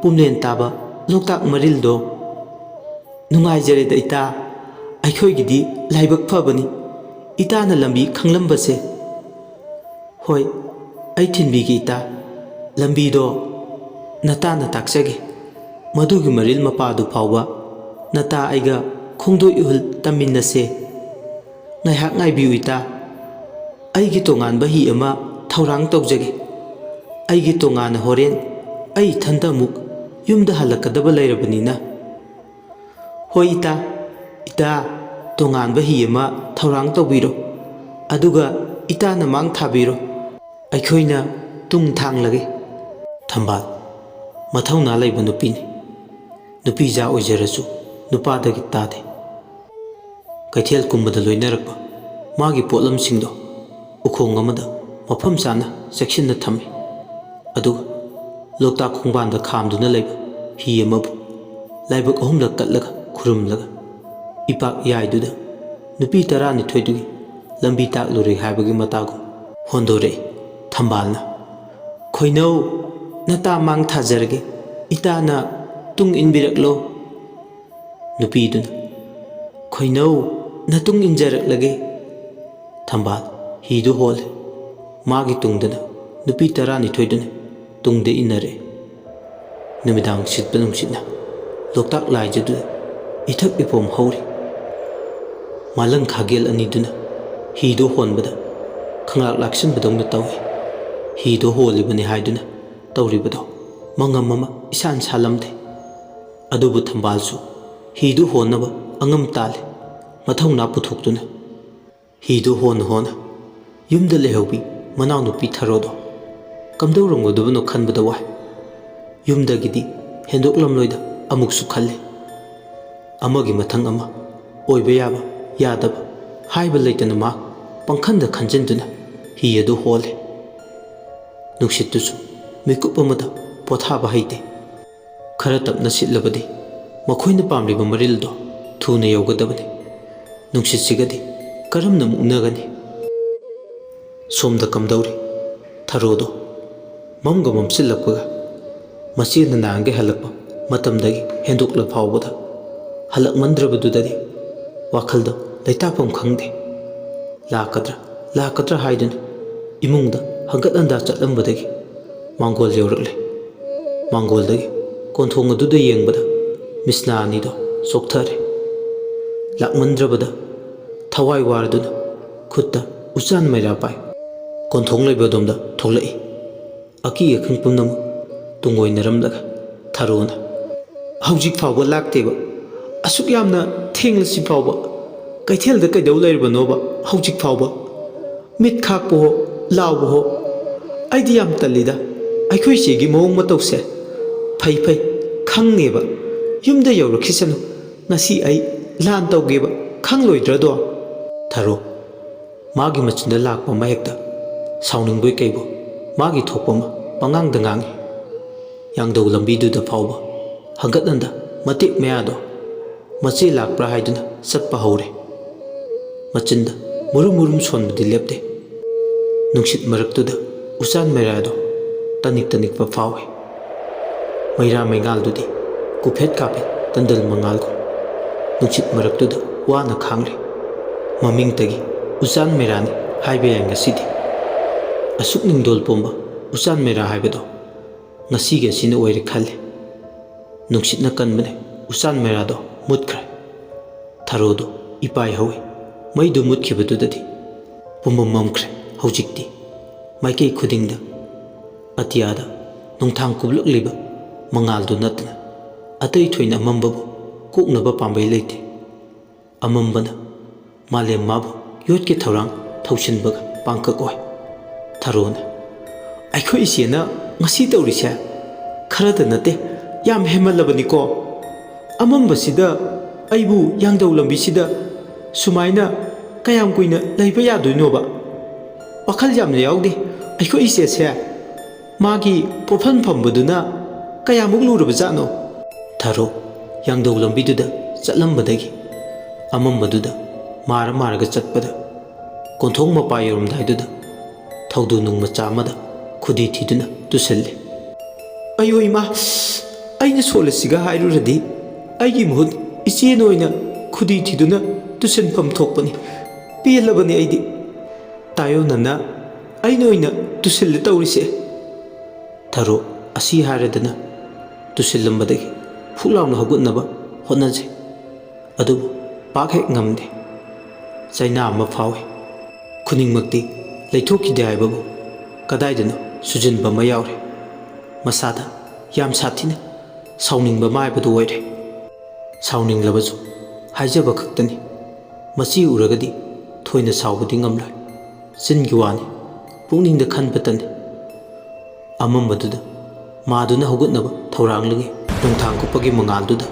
ꯄꯨꯝꯂꯦꯟ ꯇꯥꯕ ꯂꯣꯛꯇꯥꯛ ꯃꯔꯤꯜꯗꯣ꯫ ꯅꯨꯡꯉꯥꯏꯖꯔꯦꯗ ꯏꯇꯥ, ꯑꯩꯈꯣꯏꯒꯤꯗꯤ ꯂꯥꯏꯕꯛ ꯐꯕꯅꯤ ꯏꯇꯥꯅ ꯂꯝꯕꯤ ꯈꯪꯂꯝꯕꯁꯦ꯫" "ꯍꯣꯏ, ꯑꯩ ꯊꯤꯟꯕꯤꯒꯦ ꯏꯇꯥ꯫ ꯂꯝꯕꯤꯗꯣ ꯅꯇꯥꯅ ꯇꯥꯛꯆꯒꯦ꯫ ꯃꯗꯨꯒꯤ ꯃꯔꯤꯜ ꯃꯄꯥꯗꯨ ꯐꯥꯎꯕ ꯅꯇꯥ ꯑꯩꯒ ꯈꯣꯡꯗꯣꯏ ꯏꯍꯨꯜ ꯇꯝꯃꯤꯟꯅꯁꯦ꯫ ꯉꯥꯏꯍꯥꯛ ꯉꯥꯏꯕꯤꯌꯨ ꯏꯇꯥ꯫ ꯑꯩꯒꯤ ꯇꯣꯉꯥꯟꯕ ꯍꯤ ꯑꯃ ꯊꯧꯔꯥꯡ ꯇꯧꯖꯒꯦ꯫ ꯑꯩꯒꯤ ꯇꯣꯉꯥꯟꯅ ꯍꯣꯔꯦꯟ ꯑꯩ ꯏꯊꯟꯇ ꯑꯃꯨꯛ ꯌꯨꯝꯗ ꯍꯜꯂꯛꯀꯗꯕ ꯂꯩꯔꯕꯅꯤꯅ꯫" "ꯍꯣꯏ ꯏꯇꯥ, ꯏꯇꯥ, ꯇꯣꯉꯥꯟꯕ ꯍꯤ ꯑꯃ ꯊꯧꯔꯥꯡ ꯇꯧꯕꯤꯔꯣ, ꯑꯗꯨꯒ ꯏꯇꯥꯅ ꯃꯥꯡ ꯊꯥꯕꯤꯔꯣ, ꯑꯩꯈꯣꯏꯅ ꯇꯨꯡ ꯊꯥꯡꯂꯒꯦ꯫" ꯊꯝꯕꯥꯜ ꯃꯊꯧꯅꯥ ꯂꯩꯕ ꯅꯨꯄꯤꯅꯤ꯫ ꯅꯨꯄꯤꯖꯥ ꯑꯣꯏꯖꯔꯁꯨ ꯅꯨꯄꯥꯗꯒꯤ ꯇꯥꯗꯦ꯫ ꯀꯩꯊꯦꯜ ꯀꯨꯝꯕꯗ ꯂꯣꯏꯅꯔꯛꯄ ꯃꯥꯒꯤ ꯄꯣꯠꯂꯝꯁꯤꯡꯗꯣ ꯎꯈꯣꯡ ꯑꯃꯗ ꯃꯐꯝ ꯆꯥꯅ ꯆꯦꯛꯁꯤꯟꯅ ꯊꯝꯃꯤ꯫ ꯑꯗꯨꯒ ꯂꯣꯛꯇꯥꯛ ꯈꯣꯡꯕꯥꯟꯗ ꯈꯥꯝꯗꯨꯅ ꯂꯩꯕ ꯍꯤ ꯑꯃꯕꯨ ꯂꯥꯏꯕꯛ ꯑꯍꯨꯝꯂꯛ ꯀꯠꯂꯒ ꯈꯨꯔꯨꯝꯂꯒ ꯏꯄꯥꯛ ꯌꯥꯏꯗꯨꯗ ꯅꯨꯄꯤ ꯇꯔꯥꯅꯤꯊꯣꯏꯗꯨꯒꯤ ꯂꯝꯕꯤ ꯇꯥꯛꯂꯨꯔꯦ ꯍꯥꯏꯕꯒꯤ ꯃꯇꯥꯒꯨꯝ ꯍꯣꯟꯗꯣꯔꯛꯏ ꯊꯝꯕꯥꯜꯅ꯫ "ꯈꯣꯏꯅꯧ, ꯅꯇꯥ ꯃꯥꯡ ꯊꯥꯖꯔꯒꯦ, ꯏꯇꯥꯅ ꯇꯨꯡ ꯏꯟꯕꯤꯔꯛꯂꯣ꯫" ꯅꯨꯄꯤꯗꯨꯅ, "ꯈꯣꯏꯅꯧ, ꯅꯇꯨꯡ ꯏꯟꯖꯔꯛꯂꯒꯦ꯫" ꯊꯝꯕꯥꯜ ꯍꯤꯗꯨ ꯍꯣꯜꯂꯦ꯫ ꯃꯥꯒꯤ ꯇꯨꯡꯗꯅ ꯅꯨꯄꯤ ꯇꯔꯥꯅꯤꯊꯣꯏꯗꯨꯅ ꯇꯨꯡꯗ ꯏꯟꯅꯔꯦ꯫ ꯅꯨꯃꯤꯗꯥꯡ ꯁꯤꯠꯄ ꯅꯨꯡꯁꯤꯠꯅ ꯂꯣꯛꯇꯥꯛ ꯂꯥꯏꯖꯗꯨꯗ ꯏꯊꯛ ꯏꯄꯣꯝ ꯍꯧꯔꯤ꯫ ꯃꯥꯂꯪ ꯈꯥꯒꯦꯜ ꯑꯅꯤꯗꯨꯅ ꯍꯤꯗꯨ ꯍꯣꯟꯕꯗ ꯈꯪꯂꯥꯛ ꯂꯥꯛꯁꯤꯟꯕꯗꯧꯅ ꯇꯧꯏ꯫ ꯍꯤꯗꯨ ꯍꯣꯜꯂꯤꯕꯅꯤ ꯍꯥꯏꯗꯨꯅ ꯇꯧꯔꯤꯕꯗꯣ ꯃꯉꯝ ꯑꯃ ꯏꯁꯥꯟ ꯁꯥꯜꯂꯝꯗꯦ꯫ ꯑꯗꯨꯕꯨ ꯊꯝꯕꯥꯜꯁꯨ ꯍꯤꯗꯨ ꯍꯣꯟꯅꯕ ꯑꯉꯝ ꯇꯥꯜꯂꯤ꯫ ꯃꯊꯧꯅꯥ ꯄꯨꯊꯣꯛꯇꯨꯅ ꯍꯤꯗꯨ ꯍꯣꯟꯅ ꯍꯣꯟꯅ ꯌꯨꯝꯗ ꯂꯩꯍꯧꯕꯤ ꯃꯅꯥꯎꯅꯨꯄꯤ ꯊꯔꯣꯗꯣ ꯀꯝꯗꯧꯔꯝꯒꯗꯕꯅꯣ ꯈꯟꯕꯗ ꯋꯥꯏ꯫ ꯌꯨꯝꯗꯒꯤꯗꯤ ꯍꯦꯟꯗꯣꯛꯂꯝꯂꯣꯏꯗ ꯑꯃꯨꯛꯁꯨ ꯈꯜꯂꯤ꯫ ꯑꯃꯒꯤ ꯃꯊꯪ ꯑꯃ ꯑꯣꯏꯕ ꯌꯥꯕ ꯌꯥꯗꯕ ꯍꯥꯏꯕ ꯂꯩꯇꯅ ꯃꯥ ꯄꯪꯈꯟꯗ ꯈꯟꯖꯤꯟꯗꯨꯅ ꯍꯤ ꯑꯗꯨ ꯍꯣꯜꯂꯤ꯫ ꯅꯨꯡꯁꯤꯠꯇꯨꯁꯨ ꯃꯤꯀꯨꯞ ꯑꯃꯗ ꯄꯣꯊꯥꯕ ꯍꯩꯇꯦ꯫ ꯈꯔ ꯇꯞꯅ ꯁꯤꯠꯂꯕꯗꯤ ꯃꯈꯣꯏꯅ ꯄꯥꯝꯂꯤꯕ ꯃꯔꯤꯜꯗꯣ ꯊꯨꯅ ꯌꯧꯒꯗꯕꯅꯤ꯫ ꯅꯨꯡꯁꯤꯠꯁꯤꯒꯗꯤ ꯀꯔꯝꯅ ꯃꯨꯛꯅꯒꯅꯤ? ꯁꯣꯝꯗ ꯀꯝꯗꯧꯔꯤ? ꯊꯔꯣꯗꯣ ꯃꯝꯒ ꯃꯝꯁꯤꯜꯂꯛꯄꯒ ꯃꯆꯦꯅ ꯅꯍꯥꯟꯒꯩ ꯍꯜꯂꯛꯄ ꯃꯇꯝꯗꯒꯤ ꯍꯦꯟꯗꯣꯛꯂ ꯐꯥꯎꯕꯗ ꯍꯜꯂꯛꯃꯟꯗ꯭ꯔꯕꯗꯨꯗꯗꯤ ꯋꯥꯈꯜꯗꯣ ꯂꯩꯇꯥꯐꯝ ꯈꯪꯗꯦ꯫ ꯂꯥꯛꯀꯗ꯭ꯔꯥ ꯂꯥꯛꯀꯗ꯭ꯔꯥ ꯍꯥꯏꯗꯨꯅ ꯏꯃꯨꯡꯗ ꯍꯪꯒꯠ ꯍꯟꯗꯥ ꯆꯠꯂꯝꯕꯗꯒꯤ ꯃꯥꯡꯒꯣꯜ ꯌꯧꯔꯛꯂꯦ꯫ ꯃꯥꯡꯒꯣꯜꯗꯒꯤ ꯀꯣꯟꯊꯣꯡ ꯑꯗꯨꯗ ꯌꯦꯡꯕꯗ ꯃꯤꯁꯅꯥ ꯑꯅꯤꯗꯣ ꯆꯣꯛꯊꯔꯦ꯫ ꯂꯥꯛꯃꯟꯗ꯭ꯔꯕꯗ ꯊꯋꯥꯏ ꯋꯥꯔꯗꯨꯅ ꯈꯨꯠꯇ ꯎꯆꯥꯟ ꯃꯩꯔꯥ ꯄꯥꯏ꯫ ꯀꯣꯟꯊꯣꯡ ꯂꯩꯕ ꯑꯗꯣꯝꯗ ꯊꯣꯛꯂꯛꯏ꯫ ꯑꯀꯤ ꯑꯈꯪ ꯄꯨꯝꯅꯃꯛ ꯇꯨꯡꯑꯣꯏꯅꯔꯝꯂꯒ ꯊꯔꯣꯅ, "ꯍꯧꯖꯤꯛ ꯐꯥꯎꯕ ꯂꯥꯛꯇꯦꯕ꯫ ꯑꯁꯨꯛ ꯌꯥꯝꯅ ꯊꯦꯡꯂꯁꯤ ꯐꯥꯎꯕ ꯀꯩꯊꯦꯜꯗ ꯀꯩꯗꯧ ꯂꯩꯔꯕꯅꯣꯕ ꯍꯧꯖꯤꯛ ꯐꯥꯎꯕ? ꯃꯤꯠ ꯈꯥꯛꯄꯍꯣ, ꯂꯥꯎꯕꯍꯣ꯫ ꯑꯩꯗꯤ ꯌꯥꯝ ꯇꯜꯂꯤꯗ ꯑꯩꯈꯣꯏ ꯆꯦꯒꯤ ꯃꯑꯣꯡ ꯃꯇꯧꯁꯦ꯫ ꯐꯩ ꯐꯩ, ꯈꯪꯅꯦꯕ꯫ ꯌꯨꯝꯗ ꯌꯧꯔꯛꯈꯤꯁꯅꯨ꯫ ꯉꯁꯤ ꯑꯩ ꯂꯥꯟ ꯇꯧꯒꯦꯕ, ꯈꯪꯂꯣꯏꯗ꯭ꯔꯗꯣ?" ꯊꯔꯣ ꯃꯥꯒꯤ ꯃꯆꯤꯟꯗ ꯂꯥꯛꯄ ꯑꯃ ꯍꯦꯛꯇ ꯁꯥꯎꯅꯤꯡꯕꯣꯏ ꯀꯩꯕꯣ ꯃꯥꯒꯤ ꯊꯣꯛꯄ ꯑꯃ ꯄꯉꯥꯡꯗ ꯉꯥꯡꯏ꯫ ꯌꯥꯡꯗꯧ ꯂꯝꯕꯤꯗꯨꯗ ꯐꯥꯎꯕ ꯍꯪꯒꯠ ꯍꯟꯗ ꯃꯇꯦꯛ ꯃꯌꯥꯗꯣ ꯃꯆꯦ ꯂꯥꯛꯄ꯭ꯔꯥ ꯍꯥꯏꯗꯨꯅ ꯆꯠꯄ ꯍꯧꯔꯦ꯫ ꯃꯆꯤꯟꯗ ꯃꯨꯔꯨꯝ ꯃꯨꯔꯨꯝ ꯁꯣꯟꯕꯗꯤ ꯂꯦꯞꯇꯦ꯫ ꯅꯨꯡꯁꯤꯠ ꯃꯔꯛꯇꯨꯗ ꯎꯆꯥꯟ ꯃꯩꯔꯥꯗꯣ ꯇꯅꯤꯛ ꯇꯅꯤꯛꯄ ꯐꯥꯎꯏ꯫ ꯃꯩꯔꯥ ꯃꯩꯉꯥꯜꯗꯨꯗꯤ ꯀꯨꯐꯦꯠ ꯀꯥꯐꯦꯠ ꯇꯟꯗꯜ ꯃꯉꯥꯜꯒꯨꯝ ꯅꯨꯡꯁꯤꯠ ꯃꯔꯛꯇꯨꯗ ꯋꯥꯅ ꯈꯥꯡꯂꯤ꯫ ꯃꯃꯤꯡꯇꯒꯤ ꯎꯆꯥꯟ ꯃꯩꯔꯥꯅꯤ ꯍꯥꯏꯕ ꯌꯥꯏ ꯉꯁꯤꯗꯤ꯫ ꯑꯁꯨꯛ ꯅꯤꯡꯗꯣꯜ ꯄꯣꯝꯕ ꯎꯆꯥꯟ ꯃꯩꯔꯥ ꯍꯥꯏꯕꯗꯣ ꯉꯁꯤꯒꯤ ꯑꯁꯤꯅ ꯑꯣꯏꯔꯦ ꯈꯜꯂꯤ꯫ ꯅꯨꯡꯁꯤꯠꯅ ꯀꯟꯕꯅꯦ, ꯎꯆꯥꯟ ꯃꯩꯔꯥꯗꯣ ꯃꯨꯠꯈ꯭ꯔꯦ꯫ ꯊꯔꯣꯗꯨ ꯏꯄꯥꯏ ꯍꯧꯏ꯫ ꯃꯩꯗꯨ ꯃꯨꯠꯈꯤꯕꯗꯨꯗꯗꯤ ꯄꯨꯝꯃꯝ ꯃꯝꯈ꯭ꯔꯦ꯫ ꯍꯧꯖꯤꯛꯇꯤ ꯃꯥꯏꯀꯩ ꯈꯨꯗꯤꯡꯗ ꯑꯇꯤꯌꯥꯗ ꯅꯨꯡꯊꯥꯡ ꯀꯨꯞꯂꯛꯂꯤꯕ ꯃꯉꯥꯜꯗꯨ ꯅꯠꯇꯅ ꯑꯇꯩ ꯊꯣꯏꯅ ꯑꯃꯝꯕꯕꯨ ꯀꯣꯛꯅꯕ ꯄꯥꯝꯕꯩ ꯂꯩꯇꯦ꯫ ꯑꯃꯝꯕꯅ ꯃꯥꯂꯦꯝ ꯃꯥꯕꯨ ꯌꯣꯠꯀꯤ ꯊꯧꯔꯥꯡ ꯊꯧꯁꯤꯟꯕꯒ ꯄꯥꯡꯀꯛ ꯑꯣꯏ꯫ ꯊꯔꯣꯅ, "ꯑꯩꯈꯣꯏ ꯏꯆꯦꯅ ꯉꯁꯤ ꯇꯧꯔꯤꯁꯦ ꯈꯔꯗ ꯅꯠꯇꯦ, ꯌꯥꯝ ꯍꯦꯟꯃꯜꯂꯕꯅꯤꯀꯣ꯫ ꯑꯃꯝꯕꯁꯤꯗ ꯑꯩꯕꯨ ꯌꯥꯡꯗꯧ ꯂꯝꯕꯤꯁꯤꯗ ꯁꯨꯃꯥꯏꯅ ꯀꯌꯥꯝ ꯀꯨꯏꯅ ꯂꯩꯕ ꯌꯥꯗꯣꯏꯅꯣꯕ? ꯋꯥꯈꯜ ꯌꯥꯝꯅ ꯌꯥꯎꯗꯦ꯫ ꯑꯩꯈꯣꯏ ꯏꯆꯦꯁꯦ ꯃꯥꯒꯤ ꯄꯣꯠꯐꯝ ꯐꯝꯕꯗꯨꯅ ꯀꯌꯥꯃꯨꯛ ꯂꯨꯔꯕꯖꯥꯠꯅꯣ?" ꯊꯔꯣ ꯌꯥꯡꯗꯧ ꯂꯝꯕꯤꯗꯨꯗ ꯆꯠꯂꯝꯕꯗꯒꯤ ꯑꯃꯝꯕꯗꯨꯗ ꯃꯥꯔ ꯃꯥꯔꯒ ꯆꯠꯄꯗ, ꯀꯣꯟꯊꯣꯡ ꯃꯄꯥ ꯌꯧꯔꯝꯗꯥꯏꯗꯨꯗ ꯊꯧꯗꯨ ꯅꯨꯡ ꯃꯆꯥ ꯑꯃꯗ ꯈꯨꯗꯤ ꯊꯤꯗꯨꯅ ꯇꯨꯁꯤꯜꯂꯤ꯫ "ꯑꯌꯣ ꯏꯃꯥ, ꯑꯩꯅ ꯁꯣꯜꯂꯁꯤꯒ ꯍꯥꯏꯔꯨꯔꯗꯤ ꯑꯩꯒꯤ ꯃꯍꯨꯠ ꯏꯆꯦꯅ ꯑꯣꯏꯅ ꯈꯨꯗꯤ ꯊꯤꯗꯨꯅ ꯇꯨꯁꯤꯟꯐꯝ ꯊꯣꯛꯄꯅꯤ꯫ ꯄꯦꯜꯂꯕꯅꯤ ꯑꯩꯗꯤ꯫ ꯇꯥꯌꯣꯟꯅꯅ ꯑꯩꯅ ꯑꯣꯏꯅ ꯇꯨꯁꯤꯜꯂꯦ ꯇꯧꯔꯤꯁꯦ꯫" ꯊꯔꯣ ꯑꯁꯤ ꯍꯥꯏꯔꯗꯅ ꯇꯨꯁꯤꯜꯂꯝꯕꯗꯒꯤ ꯐꯨꯛ ꯂꯥꯎꯅ ꯍꯧꯒꯠꯅꯕ ꯍꯣꯠꯅꯖꯩ꯫ ꯑꯗꯨꯕꯨ ꯄꯥꯛ ꯍꯦꯛ ꯉꯝꯗꯦ꯫ ꯆꯩꯅꯥ ꯑꯃ ꯐꯥꯎꯏ꯫ ꯈꯨꯅꯤꯡꯃꯛꯇꯤ ꯂꯩꯊꯣꯛꯈꯤꯗꯦ ꯍꯥꯏꯕꯕꯨ ꯀꯗꯥꯏꯗꯅꯣ ꯁꯨꯖꯤꯟꯕ ꯑꯃ ꯌꯥꯎꯔꯦ꯫ ꯃꯁꯥꯗ ꯌꯥꯝ ꯁꯥꯊꯤꯅ ꯁꯥꯎꯅꯤꯡꯕ ꯑꯃ ꯍꯥꯏꯕꯗꯨ ꯑꯣꯏꯔꯦ꯫ ꯁꯥꯎꯅꯤꯡꯂꯕꯁꯨ ꯍꯥꯏꯖꯕ ꯈꯛꯇꯅꯤ꯫ ꯃꯁꯤ ꯎꯔꯒꯗꯤ ꯊꯣꯏꯅ ꯁꯥꯎꯕꯗꯤ ꯉꯝꯂꯣꯏ꯫ ꯆꯤꯟꯒꯤ ꯋꯥꯅꯤ, ꯄꯨꯛꯅꯤꯡꯗ ꯈꯟꯕꯇꯅꯤ꯫ ꯑꯃꯝꯕꯗꯨꯗ ꯃꯥꯗꯨꯅ ꯍꯧꯒꯠꯅꯕ ꯊꯧꯔꯥꯡꯂꯤꯉꯩ, ꯅꯨꯡꯊꯥꯡ ꯀꯨꯞꯄꯒꯤ ꯃꯉꯥꯜꯗꯨꯗ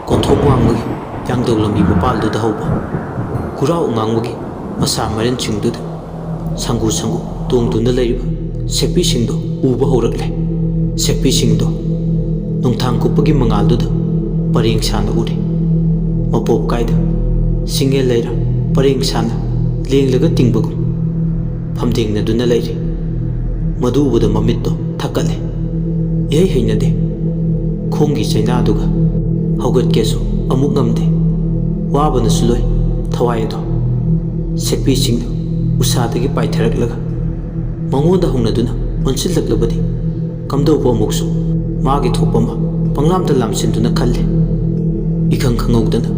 ꯀꯣꯟꯊꯣꯛ ꯋꯥꯡꯃꯒꯤ ꯌꯥꯡꯗꯧ ꯂꯝꯕꯤ ꯃꯄꯥꯜꯗꯨꯗ ꯍꯧꯕ ꯈꯨꯔꯥꯎ ꯑꯉꯥꯡꯕꯒꯤ ꯃꯁꯥ ꯃꯔꯦꯟꯁꯤꯡꯗꯨꯗ ꯁꯪꯒꯨ ꯁꯪꯒꯨ ꯇꯣꯡꯗꯨꯅ ꯂꯩꯔꯤꯕ ꯁꯦꯛꯄꯤꯁꯤꯡꯗꯣ ꯎꯕ ꯍꯧꯔꯛꯂꯦ꯫ ꯁꯦꯛꯄꯤꯁꯤꯡꯗꯣ ꯅꯨꯡꯊꯥꯡ ꯀꯨꯞꯄꯒꯤ ꯃꯉꯥꯜꯗꯨꯗ ꯄꯔꯦꯡ ꯁꯥꯅ ꯎꯔꯤ꯫ ꯃꯄꯣꯞ ꯀꯥꯏꯗ ꯁꯤꯡꯉꯦ ꯂꯩꯔ ꯄꯔꯦꯡ ꯁꯥꯅ ꯂꯦꯡꯂꯒ ꯇꯤꯡꯕꯒꯨꯝ ꯐꯝꯗꯦꯡꯅꯗꯨꯅ ꯂꯩꯔꯤ꯫ ꯃꯗꯨ ꯎꯕꯗ ꯃꯃꯤꯠꯇꯣ ꯊꯛꯀꯠꯂꯦ꯫ ꯏꯍꯩ ꯍꯩꯅꯗꯦ꯫ ꯈꯣꯡꯒꯤ ꯆꯩꯅꯥꯗꯨꯒ ꯍꯧꯒꯠꯀꯦꯁꯨ ꯑꯃꯨꯛ ꯉꯝꯗꯦ꯫ ꯋꯥꯕꯅꯁꯨ ꯂꯣꯏ ꯊꯋꯥꯏ ꯑꯗꯣ꯫ ꯁꯦꯛꯄꯤꯁꯤꯡꯅ ꯎꯁꯥꯗꯒꯤ ꯄꯥꯏꯊꯔꯛꯂꯒ ꯃꯉꯣꯟꯗ ꯍꯧꯅꯗꯨꯅ ꯑꯣꯟꯁꯤꯜꯂꯛꯂꯕꯗꯤ ꯀꯝꯗꯧꯕ ꯑꯃꯨꯛꯁꯨ ꯃꯥꯒꯤ ꯊꯣꯛꯄ ꯑꯃ ꯄꯪꯂꯥꯝꯗ ꯂꯥꯝꯁꯤꯟꯗꯨꯅ ꯈꯜꯂꯦ꯫ ꯏꯈꯪ ꯈꯪꯍꯧꯗꯅ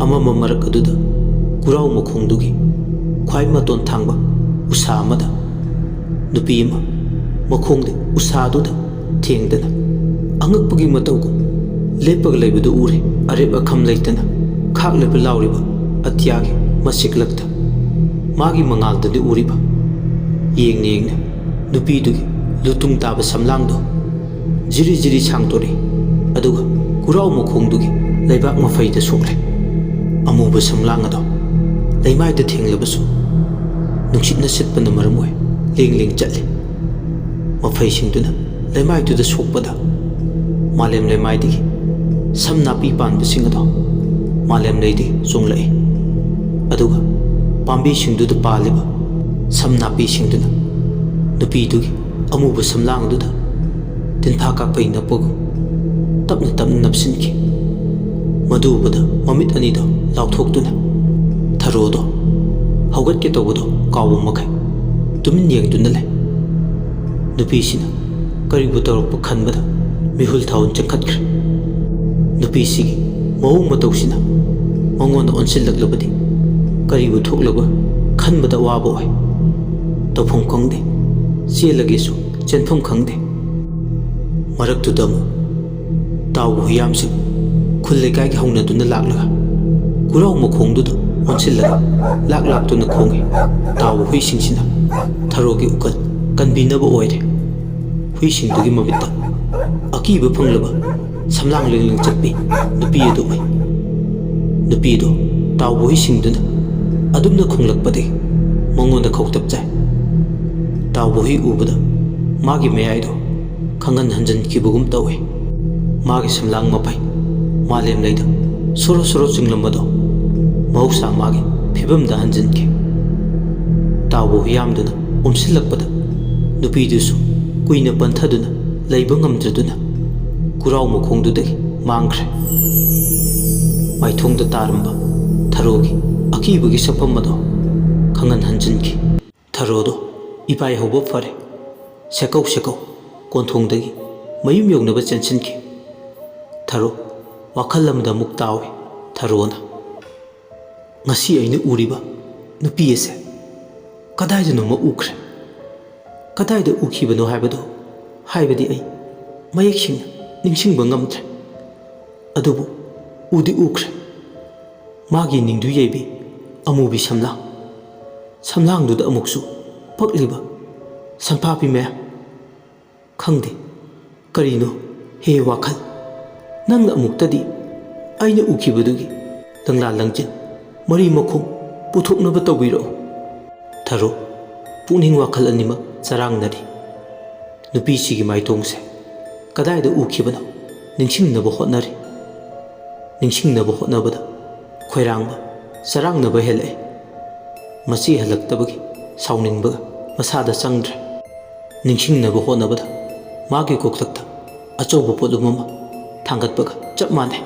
ꯑꯃꯝꯕ ꯃꯔꯛ ꯑꯗꯨꯗ ꯈꯨꯔꯥꯎ ꯃꯈꯣꯡꯗꯨꯒꯤ ꯈ꯭ꯋꯥꯏ ꯃꯇꯣꯟ ꯊꯥꯡꯕ ꯎꯁꯥ ꯑꯃꯗ ꯅꯨꯄꯤ ꯑꯃ ꯃꯈꯣꯡꯗ ꯎꯁꯥꯗꯨꯗ ꯊꯦꯡꯗꯅ ꯑꯉꯛꯄꯒꯤ ꯃꯇꯧꯒꯨꯝ ꯂꯦꯞꯄꯒ ꯂꯩꯕꯗꯨ ꯎꯔꯦ꯫ ꯑꯔꯦꯞ ꯑꯈꯝ ꯂꯩꯇꯅ ꯈꯥꯛꯂꯤꯕ ꯂꯥꯎꯔꯤꯕ ꯑꯇꯤꯌꯥꯒꯤ ꯃꯁꯤꯛꯂꯛꯇ ꯃꯥꯒꯤ ꯃꯉꯥꯜꯗꯗꯤ ꯎꯔꯤꯕ ꯌꯦꯡꯅ ꯌꯦꯡꯅ ꯅꯨꯄꯤꯗꯨꯒꯤ ꯂꯨꯇꯨꯡ ꯇꯥꯕ ꯁꯝꯂꯥꯡꯗꯣ ꯖꯤꯔꯤ ꯖꯤꯔꯤ ꯁꯥꯡꯗꯣꯔꯛꯏ꯫ ꯑꯗꯨꯒ ꯀꯨꯔꯥꯎ ꯃꯈꯣꯡꯗꯨꯒꯤ ꯂꯩꯕꯥꯛ ꯃꯐꯩꯗ ꯁꯣꯛꯂꯦ꯫ ꯑꯃꯨꯕ ꯁꯝꯂꯥꯡ ꯑꯗꯣ ꯂꯩꯃꯥꯏꯗ ꯊꯦꯡꯂꯕꯁꯨ ꯅꯨꯡꯁꯤꯠꯅ ꯁꯤꯠꯄꯅ ꯃꯔꯝ ꯑꯣꯏ ꯂꯦꯡ ꯂꯦꯡ ꯆꯠꯂꯤ꯫ ꯃꯐꯩꯁꯤꯡꯗꯨꯅ ꯂꯩꯃꯥꯏꯗꯨꯗ ꯁꯣꯛꯄꯗ ꯃꯥꯂꯦꯝ ꯂꯩꯃꯥꯏꯗꯒꯤ ꯁꯝ ꯅꯥꯄꯤ ꯄꯥꯟꯕꯁꯤꯡ ꯑꯗꯣ ꯃꯥꯂꯦꯝ ꯂꯩꯗꯒꯤ ꯆꯣꯡꯂꯛꯏ꯫ ꯑꯗꯨꯒ ꯄꯥꯝꯕꯤꯁꯤꯡꯗꯨꯗ ꯄꯥꯜꯂꯤꯕ ꯁꯝ ꯅꯥꯄꯤꯁꯤꯡꯗꯨꯅ ꯅꯨꯄꯤꯗꯨꯒꯤ ꯑꯃꯨꯕ ꯁꯝꯂꯥꯡꯗꯨꯗ ꯇꯤꯟꯐꯥ ꯀꯥꯞꯄꯩ ꯅꯞꯄꯒꯨꯝ ꯇꯞꯅ ꯇꯞꯅ ꯅꯞꯁꯤꯟꯈꯤ꯫ ꯃꯗꯨ ꯎꯕꯗ ꯃꯃꯤꯠ ꯑꯅꯤꯗꯣ ꯂꯥꯎꯊꯣꯛꯇꯨꯅ ꯊꯔꯣꯗꯣ ꯍꯧꯒꯠꯀꯦ ꯇꯧꯕꯗꯣ ꯀꯥꯎꯕ ꯃꯈꯩ ꯇꯨꯃꯤꯟ ꯌꯦꯡꯗꯨꯅ ꯂꯩ꯫ ꯅꯨꯄꯤꯁꯤꯅ ꯀꯔꯤꯕꯨ ꯇꯧꯔꯛꯄ ꯈꯟꯕꯗ ꯃꯤꯍꯨꯜ ꯊꯥꯍꯨꯜ ꯆꯪꯈꯠꯈ꯭ꯔꯦ꯫ ꯅꯨꯄꯤꯁꯤꯒꯤ ꯃꯑꯣꯡ ꯃꯇꯧꯁꯤꯅ ꯃꯉꯣꯟꯗ ꯑꯣꯟꯁꯤꯜꯂꯛꯂꯕꯗꯤ ꯀꯔꯤꯕꯨ ꯊꯣꯛꯂꯕ ꯈꯟꯕꯗ ꯑꯋꯥꯕ ꯑꯣꯏ꯫ ꯇꯧꯐꯝ ꯈꯪꯗꯦ꯫ ꯆꯦꯜꯂꯒꯦꯁꯨ ꯆꯦꯟꯐꯝ ꯈꯪꯗꯦ꯫ ꯃꯔꯛꯇꯨꯗ ꯑꯃꯨꯛ ꯇꯥꯎꯕ ꯍꯨꯏꯌꯥꯝꯁꯤꯡ ꯈꯨꯜ ꯂꯩꯀꯥꯏꯒꯤ ꯍꯧꯅꯗꯨꯅ ꯂꯥꯛꯂꯒ ꯀꯨꯔꯥꯎ ꯃꯈꯣꯡꯗꯨꯗ ꯑꯣꯟꯁꯤꯜꯂꯒ ꯂꯥꯛ ꯂꯥꯛꯇꯨꯅ ꯈꯣꯡꯏ꯫ ꯇꯥꯎꯕ ꯍꯨꯏꯁꯤꯡꯁꯤꯅ ꯊꯔꯣꯒꯤ ꯎꯀꯜ ꯀꯟꯕꯤꯅꯕ ꯑꯣꯏꯔꯦ꯫ ꯍꯨꯏꯁꯤꯡꯗꯨꯒꯤ ꯃꯃꯤꯠꯇ ꯑꯀꯤꯕ ꯐꯪꯂꯕ ꯁꯝꯂꯥꯡ ꯂꯦꯡꯂꯦꯡ ꯆꯠꯄꯤ ꯅꯨꯄꯤ ꯑꯗꯨ ꯎꯏ꯫ ꯅꯨꯄꯤꯗꯨ ꯇꯥꯎꯕ ꯍꯨꯏꯁꯤꯡꯗꯨꯅ ꯑꯗꯨꯝꯅ ꯈꯣꯡꯂꯛꯄꯗꯒꯤ ꯃꯉꯣꯟꯗ ꯈꯧꯇꯛ ꯆꯥꯏ꯫ ꯇꯥꯎꯕ ꯍꯨꯏ ꯎꯕꯗ ꯃꯥꯒꯤ ꯃꯌꯥꯏꯗꯣ ꯈꯪꯍꯟ ꯍꯟꯖꯤꯟꯈꯤꯕꯒꯨꯝ ꯇꯧꯏ꯫ ꯃꯥꯒꯤ ꯁꯝꯂꯥꯡ ꯃꯄꯩ ꯃꯥꯂꯦꯝ ꯂꯩꯗ ꯁꯣꯔꯣ ꯁꯣꯔꯣ ꯆꯤꯡꯂꯝꯕꯗꯣ ꯃꯍꯧꯁꯥ ꯃꯥꯒꯤ ꯐꯤꯕꯝꯗ ꯍꯟꯖꯤꯟꯈꯤ꯫ ꯇꯥꯎꯕ ꯍꯨꯏꯌꯥꯝꯗꯨꯅ ꯑꯣꯝꯁꯤꯜꯂꯛꯄꯗ ꯅꯨꯄꯤꯗꯨꯁꯨ ꯀꯨꯏꯅ ꯄꯟꯊꯗꯨꯅ ꯂꯩꯕ ꯉꯝꯗ꯭ꯔꯗꯨꯅ ꯀꯨꯔꯥꯎ ꯃꯈꯣꯡꯗꯨꯗꯒꯤ ꯃꯥꯡꯈ꯭ꯔꯦ꯫ ꯃꯥꯏꯊꯣꯡꯗ ꯇꯥꯔꯝꯕ ꯊꯔꯣꯒꯤ ꯑꯀꯤꯕꯒꯤ ꯁꯛꯐꯝ ꯑꯗꯣ ꯈꯪꯍꯟ ꯍꯟꯖꯤꯟꯈꯤ꯫ ꯊꯔꯣꯗꯣ ꯏꯄꯥꯏ ꯍꯧꯕ ꯐꯔꯦ꯫ ꯁꯦꯀꯧ ꯁꯦꯀꯧ ꯀꯣꯟꯊꯣꯡꯗꯒꯤ ꯃꯌꯨꯝ ꯌꯧꯅꯕ ꯆꯦꯟꯁꯤꯟꯈꯤ꯫ ꯊꯔꯣ ꯋꯥꯈꯜ ꯑꯃꯗ ꯑꯃꯨꯛ ꯇꯥꯎꯏ꯫ ꯊꯔꯣꯅ, "ꯉꯁꯤ ꯑꯩꯅ ꯎꯔꯤꯕ ꯅꯨꯄꯤ ꯑꯁꯦ ꯀꯗꯥꯏꯗꯅꯣꯃ ꯎꯈ꯭ꯔꯦ꯫ ꯀꯗꯥꯏꯗ ꯎꯈꯤꯕꯅꯣ ꯍꯥꯏꯕꯗꯣ, ꯍꯥꯏꯕꯗꯤ ꯑꯩ ꯃꯌꯦꯛ ꯁꯦꯡꯅ ꯅꯤꯡꯁꯤꯡꯕ ꯉꯝꯗ꯭ꯔꯦ꯫ ꯑꯗꯨꯕꯨ ꯎꯗꯤ ꯎꯈ꯭ꯔꯦ꯫ ꯃꯥꯒꯤ ꯅꯤꯡꯗꯨ ꯌꯩꯕꯤ ꯑꯃꯨꯕꯤ ꯁꯝꯂꯥꯡ, ꯁꯝꯂꯥꯡꯗꯨꯗ ꯑꯃꯨꯛꯁꯨ ꯄꯛꯂꯤꯕ ꯁꯝꯐꯥꯕꯤ ꯃꯌꯥꯝ, ꯈꯪꯗꯦ ꯀꯔꯤꯅꯣ ꯍꯦ ꯋꯥꯈꯜ, ꯅꯪꯅ ꯑꯃꯨꯛꯇꯗꯤ ꯑꯩꯅ ꯎꯈꯤꯕꯗꯨꯒꯤ ꯂꯪꯂꯥ ꯂꯪꯖꯤꯟ, ꯃꯔꯤ ꯃꯈꯣꯡ ꯄꯨꯊꯣꯛꯅꯕ ꯇꯧꯕꯤꯔꯛꯎ꯫ ꯊꯔꯣ, ꯄꯨꯛꯅꯤꯡ ꯋꯥꯈꯜ ꯑꯅꯤꯃꯛ ꯆꯔꯥꯡꯅꯔꯤ꯫ ꯅꯨꯄꯤꯁꯤꯒꯤ ꯃꯥꯏꯊꯣꯡꯁꯦ ꯀꯗꯥꯏꯗ ꯎꯈꯤꯕꯅꯣ ꯅꯤꯡꯁꯤꯡꯅꯕ ꯍꯣꯠꯅꯔꯤ꯫ ꯅꯤꯡꯁꯤꯡꯅꯕ ꯍꯣꯠꯅꯕꯗ ꯈꯣꯏꯔꯥꯡꯕ, ꯆꯔꯥꯡꯅꯕ ꯍꯦꯜꯂꯛꯏ꯫ ꯃꯆꯦ ꯍꯜꯂꯛꯇꯕꯒꯤ ꯁꯥꯎꯅꯤꯡꯕꯒ ꯃꯁꯥꯗ ꯆꯪꯗ꯭ꯔꯦ꯫ ꯅꯤꯡꯁꯤꯡꯅꯕ ꯍꯣꯠꯅꯕꯗ ꯃꯥꯒꯤ ꯀꯣꯛꯊꯛꯇ ꯑꯆꯧꯕ ꯄꯣꯠꯂꯨꯝ ꯑꯃ ꯊꯥꯡꯒꯠꯄꯒ ꯆꯞ ꯃꯥꯟꯅꯩ꯫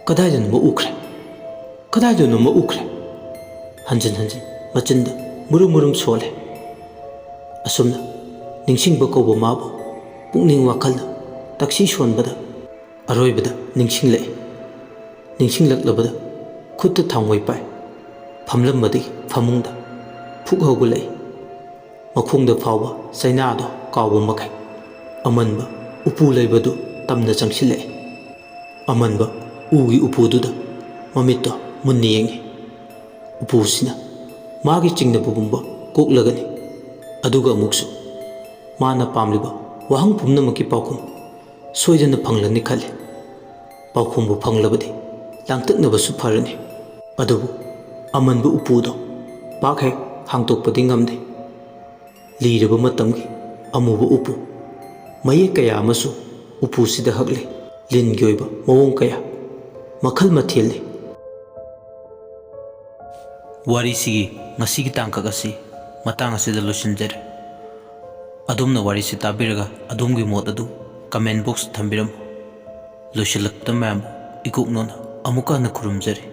ꯀꯗꯥꯏꯗꯅꯣꯃ ꯎꯈ꯭ꯔꯦ, ꯀꯗꯥꯏꯗꯅꯣꯃ ꯎꯈ꯭ꯔꯦ꯫ ꯍꯟꯖꯤꯟ ꯍꯟꯖꯤꯟ ꯃꯆꯤꯟꯗ ꯃꯨꯔꯨꯝ ꯃꯨꯔꯨꯝ ꯁꯣꯜꯂꯦ꯫ ꯑꯁꯨꯝꯅ ꯅꯤꯡꯁꯤꯡꯕ ꯀꯧꯕ ꯃꯥꯕꯨ ꯄꯨꯛꯅꯤꯡ ꯋꯥꯈꯜꯅ ꯇꯛꯁꯤ ꯁꯣꯟꯕꯗ ꯑꯔꯣꯏꯕꯗ ꯅꯤꯡꯁꯤꯡꯂꯛꯏ꯫ ꯅꯤꯡꯁꯤꯡꯂꯛꯂꯕꯗ ꯈꯨꯠꯇ ꯊꯥꯡꯃꯩ ꯄꯥꯏ ꯐꯝꯂꯝꯕꯗꯒꯤ ꯐꯃꯨꯡꯗ ꯐꯨꯛ ꯍꯧꯒꯠꯂꯛꯏ꯫ ꯃꯈꯣꯡꯗ ꯐꯥꯎꯕ ꯆꯩꯅꯥꯗꯣ ꯀꯥꯎꯕ ꯃꯈꯩ ꯑꯃꯟꯕ ꯎꯄꯨ ꯂꯩꯕꯗꯨ ꯇꯝꯅ ꯆꯪꯁꯤꯜꯂꯛꯏ꯫ ꯑꯃꯟꯕ ꯎꯒꯤ ꯎꯄꯨꯗꯨꯗ ꯃꯃꯤꯠꯇꯣ ꯃꯨꯟꯅ ꯌꯦꯡꯏ꯫ ꯎꯄꯨꯁꯤꯅ ꯃꯥꯒꯤ ꯆꯤꯡꯅꯕꯒꯨꯝꯕ ꯀꯣꯛꯂꯒꯅꯤ꯫ ꯑꯗꯨꯒ ꯑꯃꯨꯛꯁꯨ ꯃꯥꯅ ꯄꯥꯝꯂꯤꯕ ꯋꯥꯍꯪ ꯄꯨꯝꯅꯃꯛꯀꯤ ꯄꯥꯎꯈꯨꯝ ꯁꯣꯏꯗꯅ ꯐꯪꯂꯅꯤ ꯈꯜꯂꯤ꯫ ꯄꯥꯎꯈꯨꯝꯕꯨ ꯐꯪꯂꯕꯗꯤ ꯂꯥꯡꯇꯛꯅꯕꯁꯨ ꯐꯔꯅꯤ꯫ ꯑꯗꯨꯕꯨ ꯑꯃꯟꯕ ꯎꯄꯨꯗꯣ ꯄꯥꯛ ꯍꯦꯛ ꯍꯥꯡꯗꯣꯛꯄꯗꯤ ꯉꯝꯗꯦ꯫ ꯂꯤꯔꯕ ꯃꯇꯝꯒꯤ ꯑꯃꯨꯕ ꯎꯄꯨ, ꯃꯌꯦꯛ ꯀꯌꯥ ꯑꯃꯁꯨ ꯎꯄꯨꯁꯤꯗ ꯍꯛꯂꯤ꯫ ꯂꯤꯟꯒꯤ ꯑꯣꯏꯕ ꯃꯑꯣꯡ ꯀꯌꯥ, ꯃꯈꯜ ꯃꯊꯦꯜꯅꯤ꯫ ꯋꯥꯔꯤꯁꯤꯒꯤ ꯉꯁꯤꯒꯤ ꯇꯥꯡꯀꯛ ꯑꯁꯤ ꯃꯇꯥꯡ ꯑꯁꯤꯗ ꯂꯣꯏꯁꯤꯟꯖꯔꯦ꯫ ꯑꯗꯣꯝꯅ ꯋꯥꯔꯤꯁꯤ ꯇꯥꯕꯤꯔꯒ ꯑꯗꯣꯝꯒꯤ ꯃꯣꯠ ꯑꯗꯨ comment box ꯇ ꯊꯝꯕꯤꯔꯝꯃꯨ꯫ ꯂꯣꯏꯁꯤꯜꯂꯛꯄꯗ ꯃꯌꯥꯝꯕꯨ ꯏꯀꯣꯛꯅꯣꯅ ꯑꯃꯨꯛꯀ ꯍꯟꯅ ꯈꯨꯔꯨꯝꯖꯔꯤ꯫